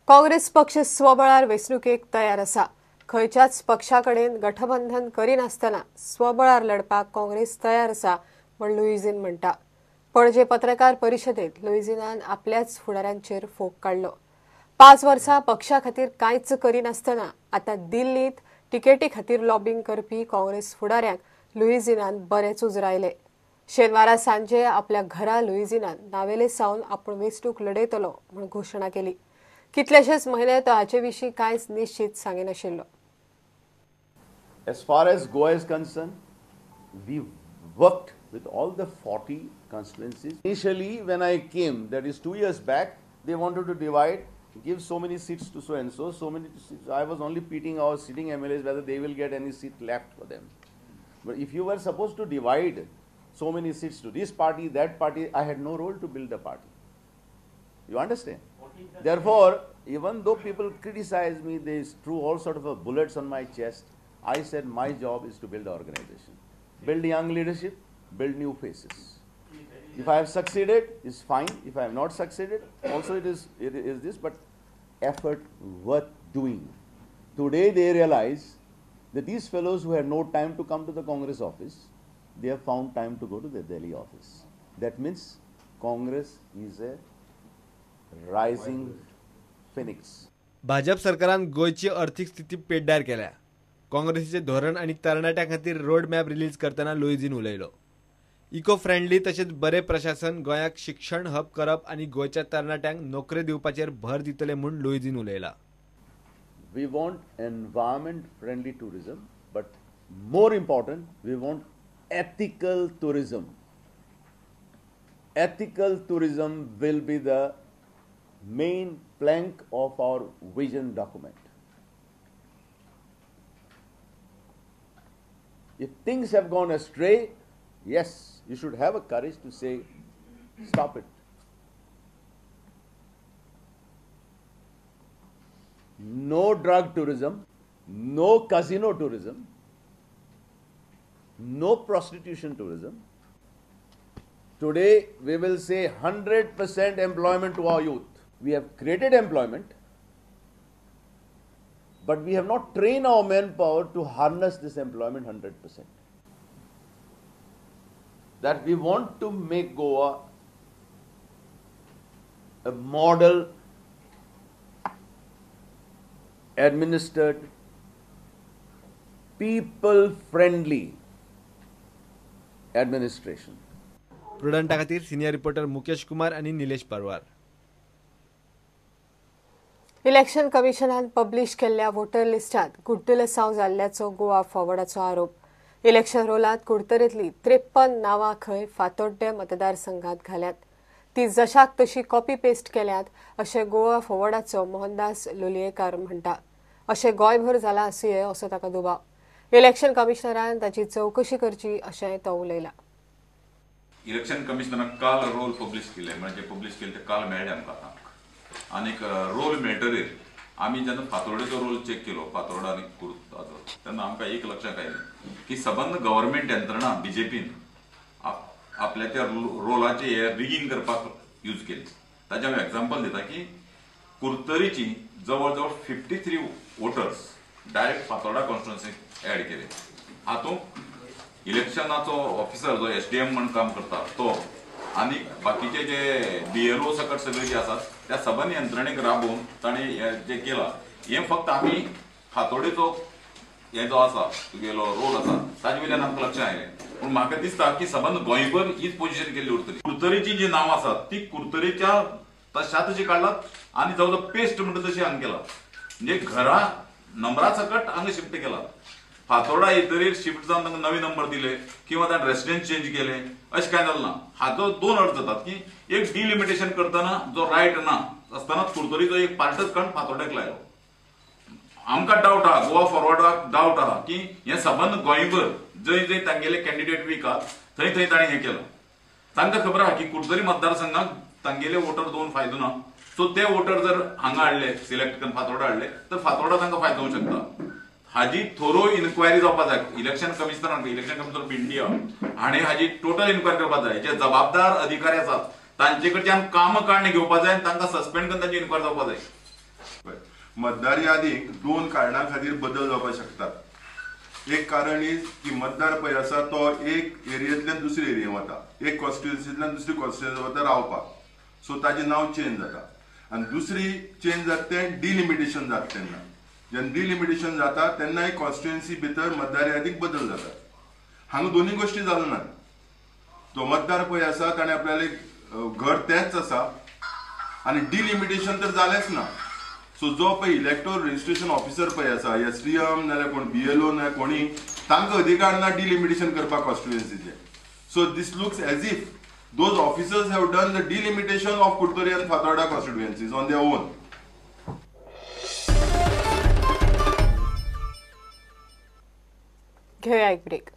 काँग्रेस पक्ष स्वबळार वेंचणुकेक तयार आसा. खंयच्याच पक्षा कडेन गठबंधन करिनासतना स्वबळार लढपाक काँग्रेस तयार आसा म्हूण लुईझिन म्हणटा. पणजे पत्रकार परिशदेत लुईझिनान आपल्याच फुडाऱ्यांचेर फोग काडलो. 5 वर्सां पक्षा खातीर कांयच करिनासतना आतां दिल्लींत तिकेटी खातीर लॉबिंग करपी काँग्रेस फुडाऱ्यांक लुईझिनान बरेच उजरायले. शेनवारा सांजे आपल्या घरा लुईझिनान नावेले सावन आपूण वेंचणूक लढयतलो म्हूण घोशणा केली. कितलेशेच म्हयने तो हाचे विशीं कांयच निश्चित सांगिनाशिल्लो. As far as Goa is concerned, we worked with all the 40 constituencies. Initially, when I came, that is 2 years back, they wanted to divide, give so many seats to so and so, so many seats. I was only pitying our sitting MLAs whether they will get any seat left for them. But if you were supposed to divide so many seats to this party, that party, I had no role to build a party. You understand? Therefore, even though people criticize me, they threw all sort of bullets on my chest. I said my job is to build an organization, build young leadership, build new faces. If I have succeeded, it's fine. If I have not succeeded, also it is this, but effort worth doing. Today they realize that these fellows who had no time to come to the Congress office, they have found time to go to the Delhi office. That means Congress is a rising phoenix. Bhajap सरकारान गोंयची अर्थीक स्थिती पेड्ड्यार केल्या. काँग्रेसीचे धोरण आनी तरणाट्यां खातीर रोड मॅप रिलीज करतना लुईझिन उलयलो. इको फ्रेंडली तशेंच बरें प्रशासन, गोंयाक शिक्षण हब करप आनी गोंयच्या तरणाट्यांक नोकरी दिवपाचेर भर दितले म्हूण Luizinho उलयला. We want environment friendly tourism, but more important, we want ethical tourism. Ethical tourism will be the main plank of our vision document. If things have gone astray, yes, you should have a courage to say, stop it. No drug tourism, no casino tourism, no prostitution tourism. Today, we will say 100% employment to our youth. We have created employment, but we have not trained our manpower to harness this employment 100%. That we want to make Goa a model administered, people-friendly administration. प्रुडंटा खातीर senior reporter Mukesh Kumar आनी निलेश परवार. Election कमिशनान publish केल्ल्या water लिस्टांत गुड्डलसांव जाल्ल्याचो Goa फॉरवर्डाचो आरोप. Election रोलांत कुडतरेंतली 53 नांवां खंय फातोड्डें मतदारसंघात घाल्यात, ती जशाक तशी कॉपी पेस्ट केल्यात अशें गोवा फॉरवर्डाचो मोहनदास लोलयेकार म्हणटा. अशें गोंयभर जालां आसुये असो ताका दुबाव. इलेक्शन कमिशनरान ताची चवकशी करची अशेंय तो उलयला. इलेक्शन कमिशनरान काल रोल पब्लिश केले, म्हणजे पब्लिश केले ते काल मेळ्ळे आमकां. आनीक रोल मेळटरीर आमी जेन्ना फातोर्डेचो रोल चेक केलो, फातोर्डा आनी कुर्ताचो, तेन्ना आमकां एक लक्षांत आयलें की सबंद गव्हर्मेंट यंत्रणा बीजेपीन आपल्या त्या रोलाचे हे रिगींग करपाक यूज केली. ताचें हांव एग्जाम्पल दिता की कुर्तरीची जवळ जवळ 53 वोटर्स डायरेक्ट फातोर्डा कॉन्स्टिट्युन्सीक एड केले. हातूंत इलेक्शनाचो ऑफिसर जो SDM म्हण काम करता तो आनी बाकीचे जे BLO सकट सगळे जे आसात त्या सबंद यंत्रणेक राबोवन ताणें हें जें केलां हें फक्त आमी फातोडेचो हे जो आसा तुगेलो रोल आसा ताजे वयल्यान आमकां लक्षांत आयलें. पूण म्हाका दिसता की सबंद गोंयभर हीच पोजिशन केल्ली उरतली. कुर्तरीची जी नांवां आसात ती कुर्तरीच्या तशा तशी काडलात आनी जवळ जवळ पेस्ट म्हणटा तशी हांगा केला, म्हणजे घरा नंबरा सकट हांगा शिफ्ट केला. फातोर्डा येतरीर शिफ्ट जावन तांकां नवे नंबर दिले किंवा ताणें रेसिडेंस चेंज केले अशें कांय जालें ना. हाचो दोन अर्थ जातात की एक डिलिमिटेशन करतना जो रायट ना आसतना कुर्तरीचो एक पार्टच काडून फातोर्ड्याक लायलो. आमकां डावट आहा, गोवा फॉरवर्डाक डावट आहा की हें सबंद गोंयभर जंय जंय तांगेले कॅन्डिडेट वीक आहा थंय थंय ताणें हें केलां. तांकां खबर आहा की कुर्तरी मतदारसंघाक तांगेले वोटर दोन फायदो ना, सो ते वोटर जर हांगा हाडले सिलेक्ट करून फातोर्डा हाडले तर फातोर्डा तांकां फायदो जावंक शकता. हाजी थोरो इन्क्वायरी जावपा जाय. Election commissioner, election commissioner of India हाणें हाजी टोटल इन्क्वायरी करपाक जाय. जे जबाबदार अधिकारी आसात तांचे कडच्यान काम काडणे घेवपा जाय आनी तांकां सस्पेंड करून तांची इन्क्वायरी जावपा जाय. मतदार यादीक दोन कारणां खातीर बदल जावपाक शकतात. एक कारण is की मतदार पळय आसा तो एक एरियेंतल्यान दुसरे एरियेन वता, एक कॉन्स्टिट्युएन्सींतल्यान दुसरी कॉन्स्टिट्युएन्सी वता रावपाक, सो ताजें नांव चेंज जाता. आनी दुसरी चेंज जाता तें डिलिमिटेशन जाता तेन्ना, जेन्ना डिलिमिटेशन जाता तेन्ना एक कॉन्स्टिट्युएन्सी भितर मतदार यादीक बदल जाता. हांगा दोनूय गोश्टी जालो ना. तो मतदार पळय आसा ताणें आपल्याले घर तेंच आसा आनी डिलिमिटेशन तर जालेंच ना. सो जो पळय इलेक्टोर रजिस्ट्रेशन ऑफिसर पळय आसा, एसडीएम नाल्यार कोण बीएलओ ना कोणी, तांकां अधिकार ना डिलिमिटेशन करपाक कॉन्स्टिट्युएन्सीचे. So this looks as if those officers have done the delimitation of Curtorim and Fatorda constituencies on their own. घेऊया एक ब्रेक.